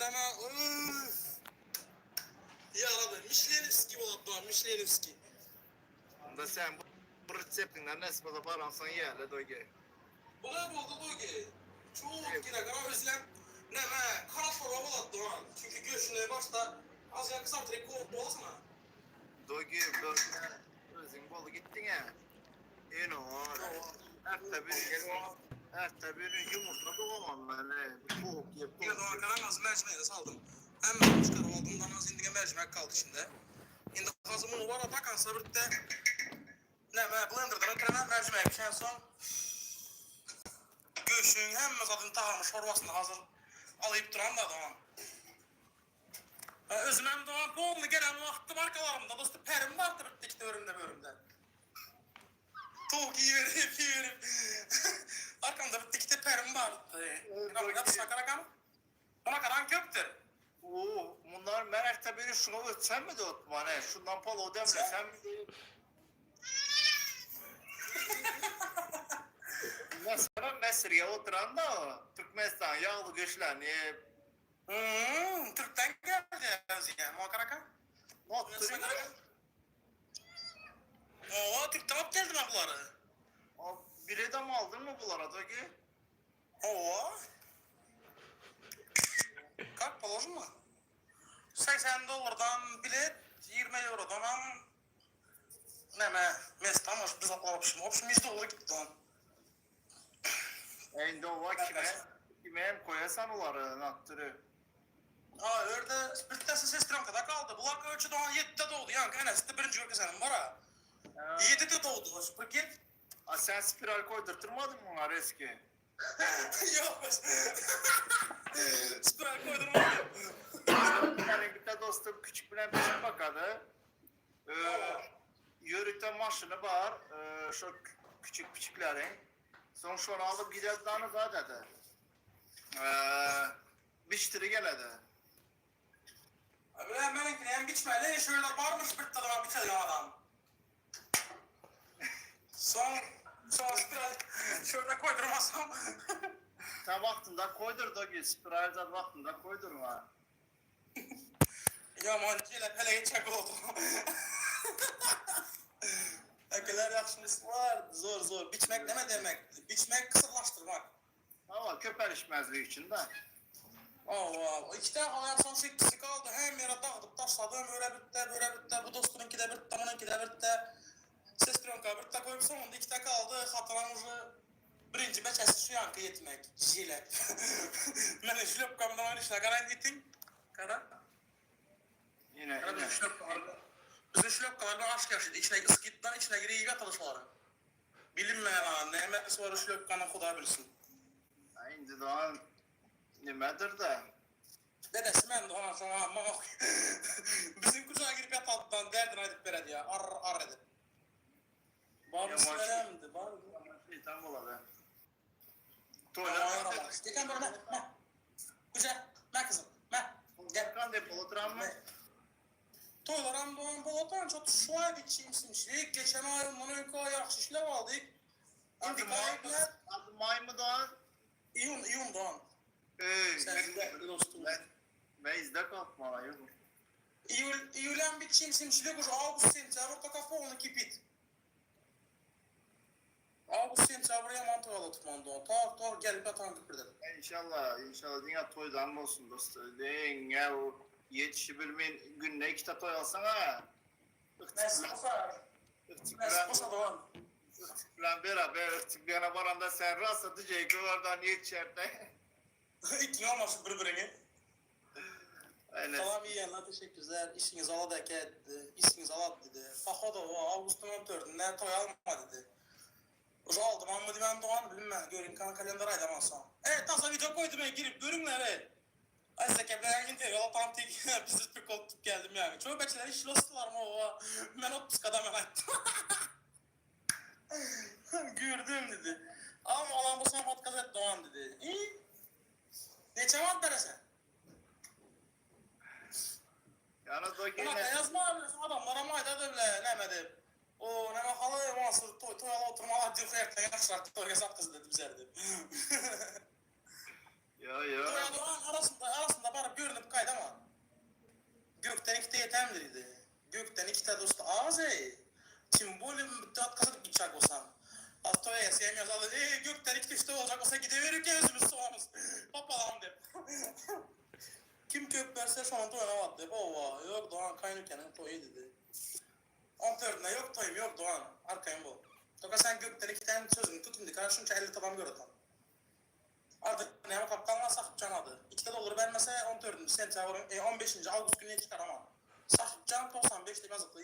Bireme üf. Ýaraly. Mişlenewskiý bolady dogan, Mişlenewskiý. Onda sen bu retseptiňden nesip bolsa baransoň iýerler doýgeý. Bular boldy doýgeý. Çok gerek ama özem näme kara çorba bolady dogan. Çünki göşüni başda azajyk gyzartyryp gowrup bolasana. Doýgeý börje özüň boldy gitdiňä. Ene bar. Erte bir Erte bir ýumurtga dogamam men bu towuk ýep. Ine dogan garaňaz merjimegini saldym. Hemmesini çykaryp aldym daňaz indiňe merjimek galdy içinde. Indi hazir muny wara takansa birde näme blenderden ötüremän merjimegi bişensoň göşüň hemme zadyny tagamy şorbasyny hazir alyp duran da dogan. Özümem dogan polny gelen wagtym arkalarymda dosty perim bardy birde ikide örümde börümde. Towuk iýiberip iýiberip arkamda bir dikde perim bardy. Munakadan köpdür. Oo, mundan men erte biri şuna ötsem mi dot bana? Şundan polo demlesem mi? Mesela Mesir'e oturan da Türkmenistan yağlı göçlerini Hmm, Türk'ten geldi özüne. Muhakaraka. Oturuyor. Owa, Türkden alyp geldim ben bulary. O bilet mi aldın mı bulara Dogi? Owa. Как положено. 80 dollardan bilet, 20 eurodanam näme, mestam, biz alyp Общем, 100 dollar gitdi on. Endi o kime kime hem koyasan onları nattırı. Ha, orada bir tanesi sestrenkada kaldı. Bulak ölçü doğan 7'de doğdu. Yani Enes de birinci görkesenim var ha. 7'de doğdu. Prikин. A sen spiral koydurtmadın mı ona eski? Yok. Spiral koydurmadım. Benim bir de dostum küçük bilen biçim bakadı. Ee, yörükte maşını var. Ee, şu küçük küçüklerin. Son şunu alıp gider danı da dedi. Ee, biçtiri geledi. Abi benimkini hem biçmeli. Şöyle varmış bir tane biçeli adam. Son son spiral şöyle koydurmasam. Sen vaktinde koydur da git. Spiral zaten vaktinde koydurma. Ya mancıyla pele geçecek oldu. Akalar yaxşımız var. Zor zor. Biçmek neme demek? Biçmek kısırlaştırmak. Ama köperişmezliği için de. Allah. İki tane ayak son sekizi kaldı. Hem yere dağıtıp taşladım. Öyle bitti, böyle bitti. Bu dostununki de bitti, bununki de bitti. Sestronka bitti koyup sonunda iki tane kaldı. Hatıram ucu birinci beçesi şu yankı yetmek. Jilet. Ben şlöpkamdan öyle işler. Karan gittin. Karan. Yine Karan yine. bizim şlöpkalar. Bizim şlöpkalardan aşk yaşadı. İçine ıskittan içine giriyor iyi atılışları. Bilinmeyen ha. Ne emeklisi var şlöpkanın Xuda bilsin. Şimdi daha nimedir de. Dedesi ben de ona sana ama bizim kucağa girip yatattan derdini aydıb verədi ya. Ar ar edip. Barı veremdi, barı. Şeytan boladı. Aman Tuvalet. aman. Geçen böyle meh, meh. Güzel, meh kızım, meh. Gel. Kan depolu oturan mı? Toylaram doğan bolatan çok şu ay bir çimsimçilik. Geçen ay ondan önceki ay yaxşı işlev aldık. Adı İndi may mı? kayıplar. Adı may mı Doğan? İyun, iyun doğan. Ee, Sen de dostum. Ben, ben izde kalkmalıyım. İyul, iyulen bir çimsimçilik ucu avgust sentyabr taka polny kipit. Avgust sentyabr yaman toyala tutman doğan. Tar tar gelip yatan küpürdedim. İnşallah, inşallah dünya toydan olsun dostum. Dünya o yetişebilmeyin gününe iki tane toy alsana. Nasip olsa, nasip olsa doğan. Lan beraber ıhtıklayana varanda sen rastladı Ceyko oradan yetişerde. İkini olmasın birbirini. Aynen. Salam yiyenler teşekkürler. İşiniz ala da dedi. İşiniz ala dedi. Paxodov avgustun 14'ünde toy alma dedi. Ucu aldım amma ben Doğan bilmem. Görün kan kalender aydamasam. Evet taza video koydum ya girip görünler evet. Ay zekebeden interview alıp tek bizi bir koltuk geldim yani. Çoğu beçeler iş lostılar mı o? Ben 30 kadar ben attım. Gördüm dedi. Ama olan bu sana podcast et Doğan dedi. İyi. Neçe vaat veresen? Yani Ulan dogene yazma abi, adamlara mayda da bile neme deb. O neme halı Mansur toy toy ala oturmalar diyor ki yaxşılar toy hesap kızı dedi bizler dedi. Yo yo. Toy arasında arasında barıp görünüp. ikide ýetämdir diýdi. Gökden ikide dost az eý. Tim bolýa bitte otkaz edip gitjek bolsaň. Az toý eýesi hem ýazady, Eý, gökden ikide üçde boljak bolsa gidewerik özümiz soňumyz papalam diýip. Kim köp berse şonuň toýuna bar diýip. Howwa, ýok dogan kaýnekeniň toýy diýdi. On dördüne ýok toýum ýok dogan, arkaýyn bol. Toka sen gökden ikiden sözüňi tut indi ka şunça 50 tabam göretan. Ady näme kapkan Sahypjan ady. Ikide dollar bermese on dördünji sentýabryň, 15-nji awgust güni çykaraman. Sahypjan 95 diýip ýazypdy.